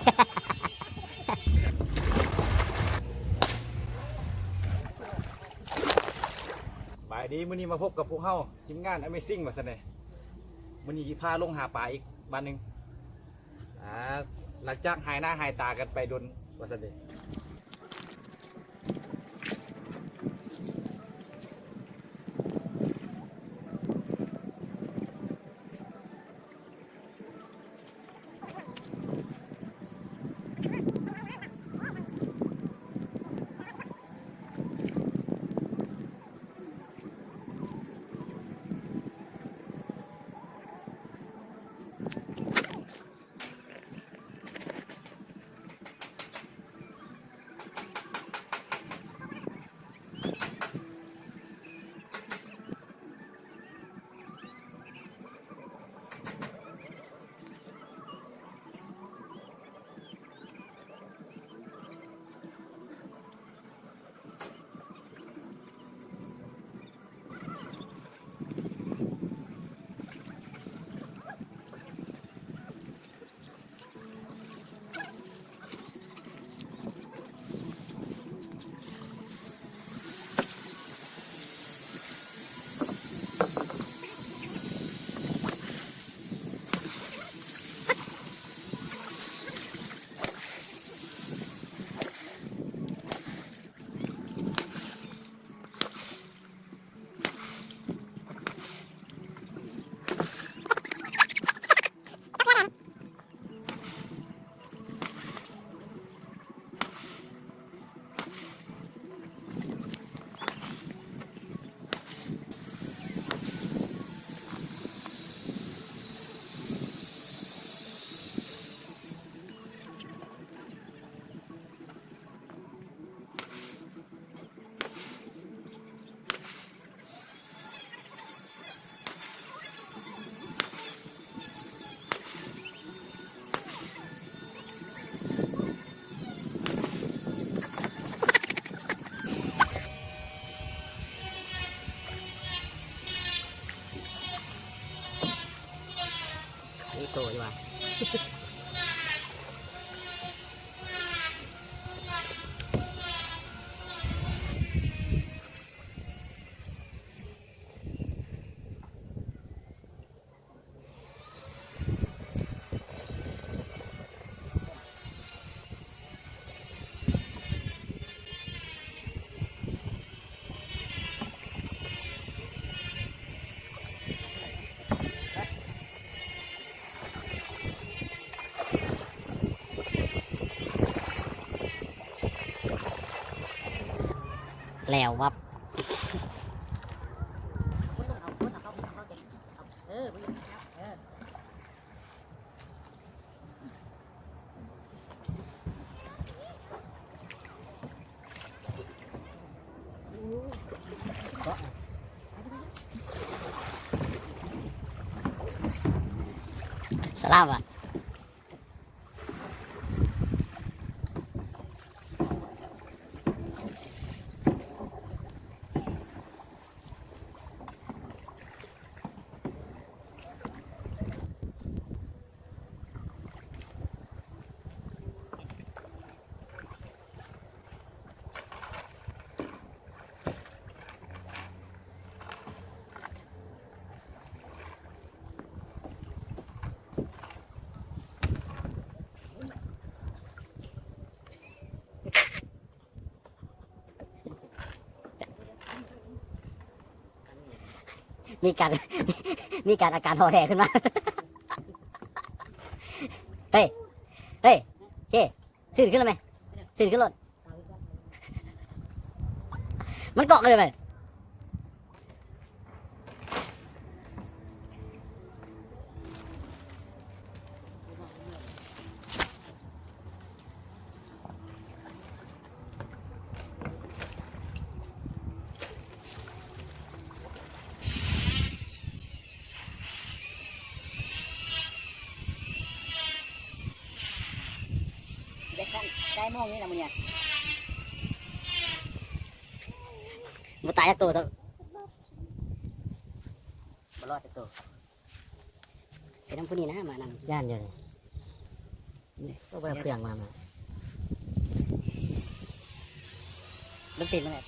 ສະບາຍດີ ມື້ນີ້ມາພົບກັບພວກເຮົາ ທີມງານ Amazing ວ່າຊັ້ນເດ. ມື້ນີ້ຊິພາລົງຫາປາອີກບາດໜຶ່ງ ອ່າ ຫຼັງຈາກຫາຍໜ້າຫາຍຕາກັນໄປດົນວ່າຊັ້ນເດ. ມີໂຕຢູ່ຫວາ? ແລ້ວວັບ. ສະລາມວະ. ມີການ ມີການອາການຫໍ່ແດ່ຂຶ້ນມາ. ເຮີ້ຍ ເຮີ້ຍ ເຄ ຊື່ນຂຶ້ນແລ້ວແມະ ຊື່ນຂຶ້ນໂລດ. ມັນເກາະກັນເລີຍ. ໄດ້ຄັນ ໄດ້ໂມງນີ້ລະມື້ນີ້ ບໍ່ຕາຍຈັກໂຕຊ້ຳ ບໍ່ລອດຈັກໂຕ. ໄປນຳຜູ້ນີ້ນະ ມານຳ ຢ້ານຢູ່. ນີ້ ໂອ້ ບໍ່ໄດ້ເຄື່ອງມານະ ເບິ່ງຕີນມັນແຫຼະ.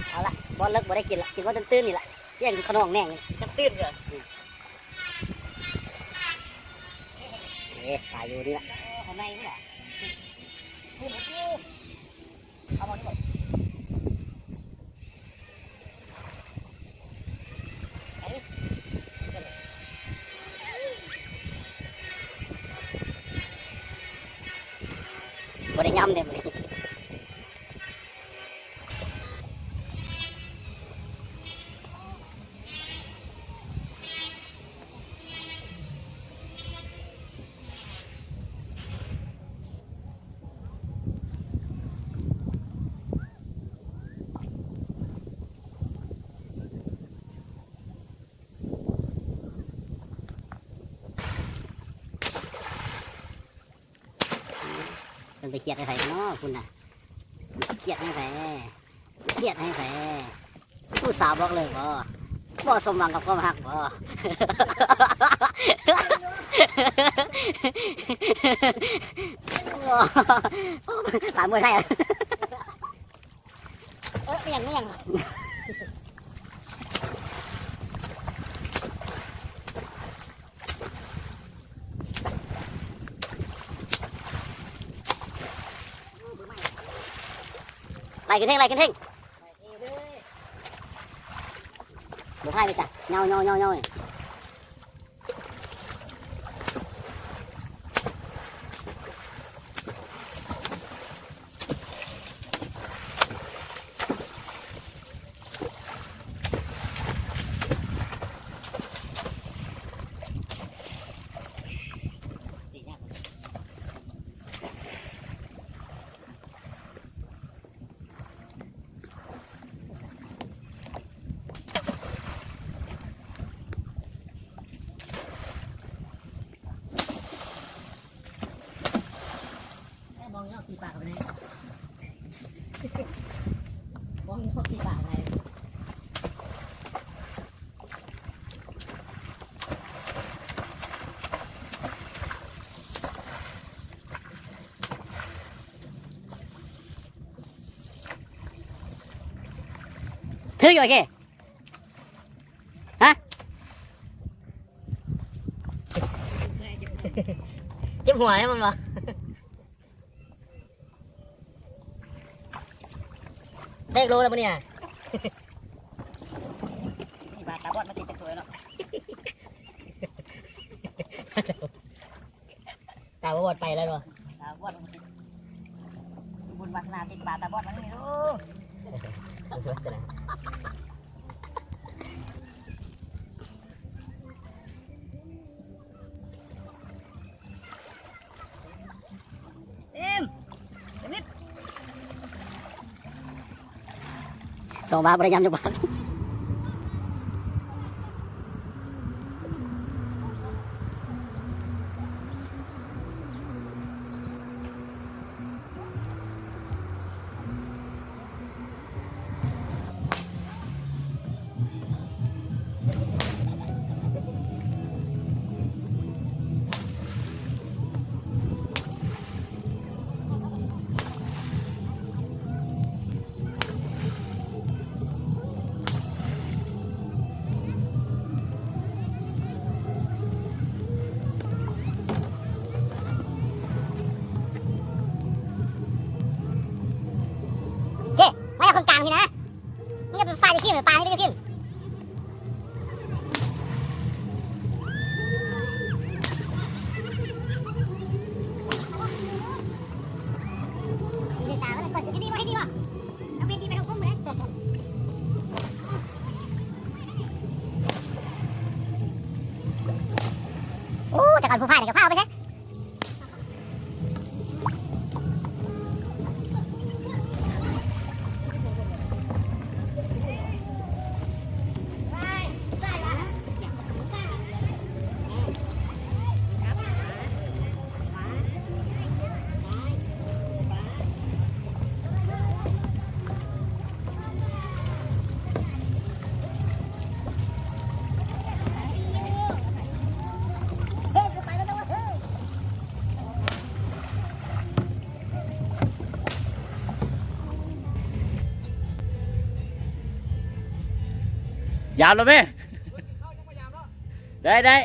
ເອົາລະ ບໍ່ເລິກ ບໍ່ໄດ້ກິນລະ ກິນບໍ່ຕື່ນໆນີ້ລະ ແກງຂະໜອງແໜງ ຈະຕື່ນເດີ. ເອີ ປາຢູ່ນີ້ລະ ເອີ ຂ້າງໃນນີ້ລະ ເອົາໝົດນີ້ ບໍ່ໄດ້ຍຳເດ້ມື້ນີ້. ເພິ່ນໄປຄຽດໃຫ້ໃຜເນາະພຸ້ນນະ ຄຽດໃຫ້ໃຜ ຄຽດໃຫ້ໃຜ ຜູ້ສາວບອກເລີກບໍ ບໍ່ສົມຫວັງກັບຄວາມຮັກບໍ ຕາມມວຍໄທ. ເອີ ແມ່ນ ແມ່ນ ໄລ່ຂຶ້ນເທິງ ໄລ່ຂຶ້ນເທິງ ບໍ່ພາຍເລີຍຈ້ະ ເຫຍົາໆໆໆ. ຖືຢູ່ ໂອເຄ ຮະ ເຈັບຫົວໃຫ້ມັນບໍ່? ເລີກໂລແລ້ວມື້ນີ້ນະ ມີປາຕາບອດມາຕິດຈັກໂຕເນາະ ຕາບໍ່ບອດໄປແລ້ວເນາະ ຕາບອດ ບຸນວາສະໜາຕິດປາຕາບອດມານີ້ເດີ ບຸນວາສະໜາ. ເຕັມ ເຕັມ ສອງບາດບໍ່ໄດ້ຍຳຈັກບາດ. ເຈ້ ມາແລ້ວເຄິ່ງກາງພີ້ນະ ມຶງຢ່າໄປຟາດຢູ່ພີ້ ປານີ້ໄປຢູ່ພີ້. ໂອ້ ຈັກອັນຜູ້ພາຍນີ້ກໍພາອອກໄປໃສ. ຍາມແລ້ວແມ່. ໄດ້ ໄດ້.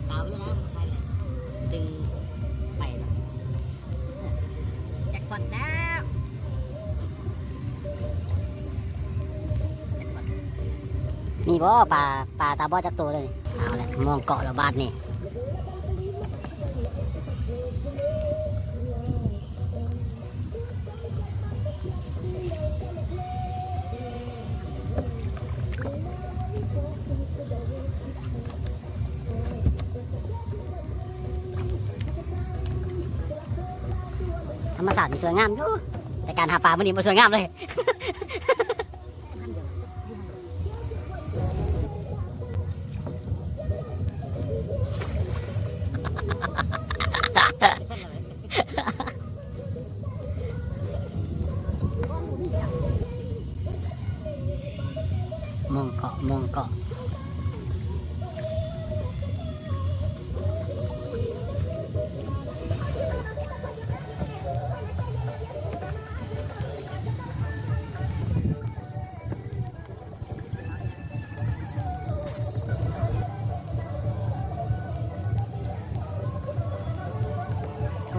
ສາວຢູ່ນະ ໄປເລີຍ ດຶງໄປເນາະ ແຈັກພອດແລ້ວ. ມີບໍ່ປາ ປາຕາບອດຈັກໂຕເລີຍ? ເອົາແຫຼະ ມອງເກາະແລ້ວບາດນີ້. ທຳມະຊາດນີ້ສວຍງາມຢູ່ ແຕ່ການຫາປາມື້ນີ້ບໍ່ສວຍງາມເລີຍ. ມອງເກາະ ມອງເກາະ.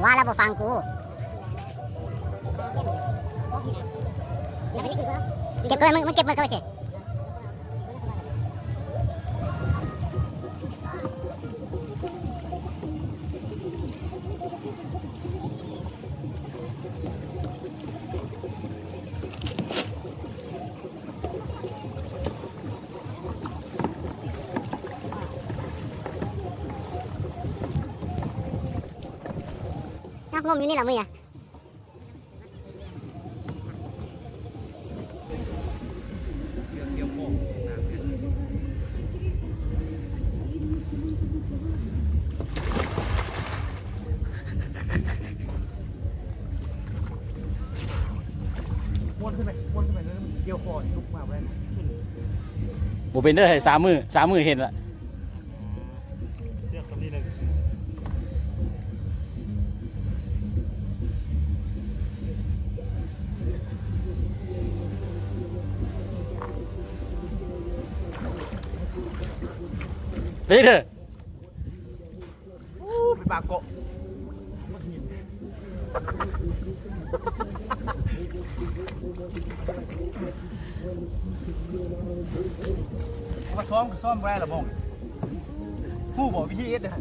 ວ່າແລ້ວບໍ່ຟັງກູ. ເກັບເຂົ້າໄປ ມຶງ ມຶງເກັບມັນເຂົ້າໄປຊິ. ນັກງົມຢູ່ນີ້ລະມື້ນີ້. ມ້ວນຂຶ້ນໄປ ມ້ວນຂຶ້ນໄປ ແລ້ວມັນກ່ຽວຄໍ ລຸກມາບໍ່ໄດ້ນະ. ບໍ່ເປັນເດີ ໃຫ້ສາມມື້ ສາມມື້ເຫັນລະ. ເຊືອກສ່ຳນີ້ໜຶ່ງ ໄປເດີ. ໂອ້ ເປັນປາເກາະ ມາຊ້ອມ ຊ້ອມບໍ່ໄດ້ລະ ມອງ ຮູ້ບໍ່ວິທີເຮັດນະ?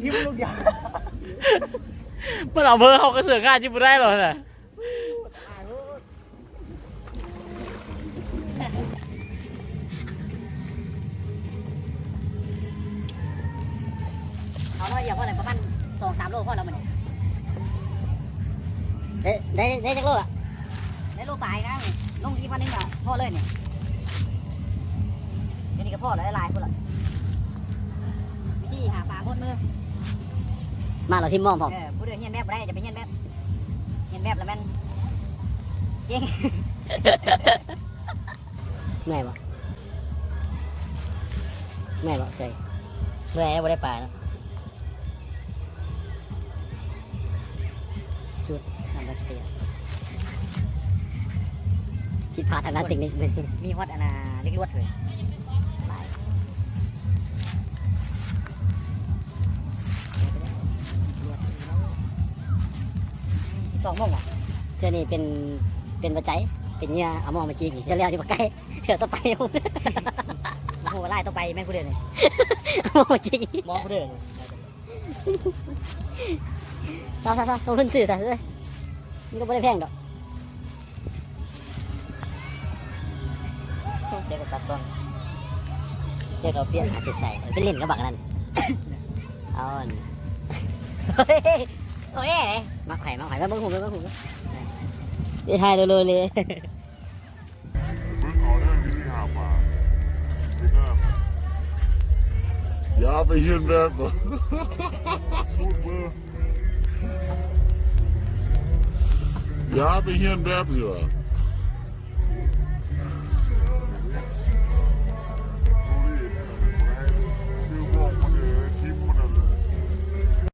ທິ່ມລູກຢາງ ມັນເອົາເບີເຮົາກະເສີງງານຊິບໍ່ໄດ້ແລ້ວນະ. ເອົາໜ້ອຍດຽວພໍແລ້ວ ປະມານສອງສາມໂລພໍແລ້ວມື້ນີ້. ໄດ້ ໄດ້ ໄດ້ຈັກໂລລະ? ໄດ້ໂລປາຍນະ ລົງອີກພັນໜຶ່ງກະພໍເລີຍນີ້. ດຽວນີ້ກະພໍແລ້ວ ຫຼາຍພຸ້ນລະ. ວິທີຫາປາໝົດມື ມາແລ້ວຖິ້ມມອງພ້ອມ. ເອີ ຜູ້ໃດຮຽນແບບບໍ່ໄດ້ ຢ່າໄປຮຽນແບບ. ຮຽນແບບລະແມ່ນເກັ່ງ. ເມື່ອຍບໍ່? ເມື່ອຍບໍ່? ເມື່ອຍ ບໍ່ໄດ້ປາເນາະ. ຊຸດ ນຳມາສະເຕ ຜິດພາດທາງດ້ານເຕັກນິກ. ມີຮອດອັນນ່າ ເຫຼັກລວດເລີຍ. ສອງໂມງຫວາ? ເທື່ອນີ້ເປັນ ເປັນຫວັດໃຈ ເປັນເຫຍື່ອເອົາໝໍມາຈິກ. ເທື່ອແລ້ວຊິບໍ່ໄກ ເທື່ອຕໍ່ໄປ ບໍ່ຮູ້ວ່າລາຍຕໍ່ໄປແມ່ນຜູ້ໃດນີ້. ເອົາໝໍມາຈິກ ໝໍຜູ້ໃດນີ້. ຊາ ຊາ ຊາ ລົງທຶນຊື້ຊະເອີຍ ມັນກະບໍ່ໄດ້ແພງດອກ. ເຈົ້າກະຕັດກ່ອນ ເຈົ້າກະປ່ຽນ ອາ ໃສ່ ໄປຫຼິ້ນກັບບັກອັນນັ້ນ. ເອົາອັນ ໂອ້ຍ ມັກໃຜ ມັກໃຜ ມາເບິ່ງຮູບ ເບິ່ງຮູບ ໄປຖ່າຍໂລເລ. ເບິ່ງເອົາເດີ ວິທີຫາປາ ຢ່າໄປຮຽນແບບ ສູດເບິ່ງ ຢ່າໄປຮຽນແບບນີ້ວ່າ.